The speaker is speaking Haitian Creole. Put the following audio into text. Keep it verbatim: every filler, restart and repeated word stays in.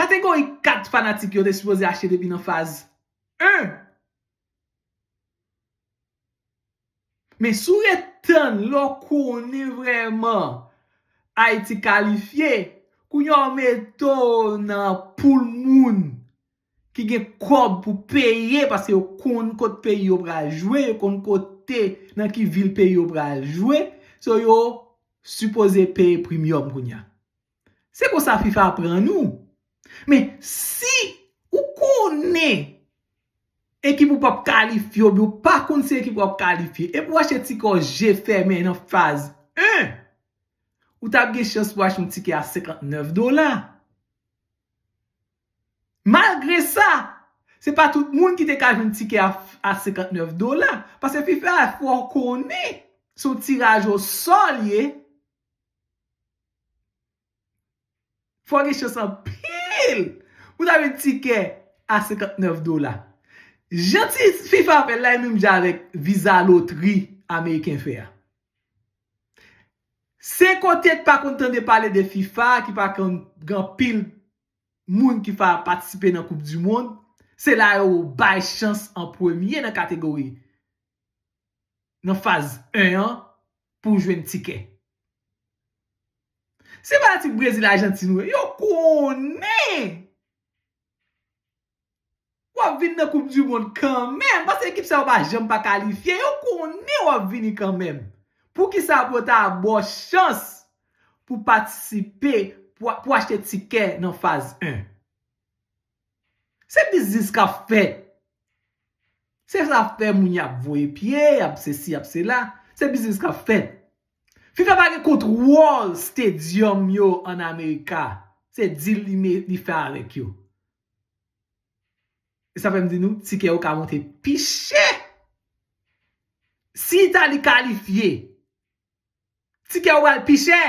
Kategori kat fanatik yo te sipoze achte depi nan faz en. Men si w ret tann lè w konnen vrèman Ayiti kalifye, kounye a w mete w nan poul moun ki gen kòb pou peye, paske yo konn kot peyi yo pral jwe, yo konn kote, nan ki vil peyi yo pral jwe. So, yo sipoze peye primyòm kounye a. Se konsa fifa pran nou. Men si ou konnen ekip ou p ap kalifye, oubyen ou pa konn si ekip ou ap kalifye, epi ou achte tikè w je fèmen nan faz en, ou t ap gen chans pou achte yon tikè a senkantnèf dola. Malgre sa, se pa tout moun ki te ka jwenn tikè a, a senkantnèf dola. Paske fifa fè w konnen se yon tiraj osò l ye. Fò w gen chans anpil pou w ta jwenn tikè a senkantnèf dola. Jan ti fifa fè l la, e menm jan avèk viza lotri ameriken fè a. Se kote k pa konn tande pale de fifa, ki pa konn gen anpil moun ki fa patisipe nan koup di mond, se la yo bay chans an premye nan kategori, nan faz en an, pou w jwenn tikè. Se fanatik Brezil, Ajantin ou ye, yo konnen w ap vin nan koup di mond kanmenm, paske ekip sa yo pa janm pa kalifye, yo konnen w ap vini kanmenm. Poukisa pou yo ta ba w chans pou patisipe, pou, pou achte tikè nan faz en? Se biznis k ap fèt. Se sa k fè moun y ap voye pye, y ap sesi, y ap sela. Se biznis k ap fèt. fifa pa gen kontwòl stadium yo an Amerika. Se deal li, me- li fè avèk yo. E sa fè m di nou, tikè yo ka monte pi chè. Si Itali kalifye, tikè yo pral pi chè.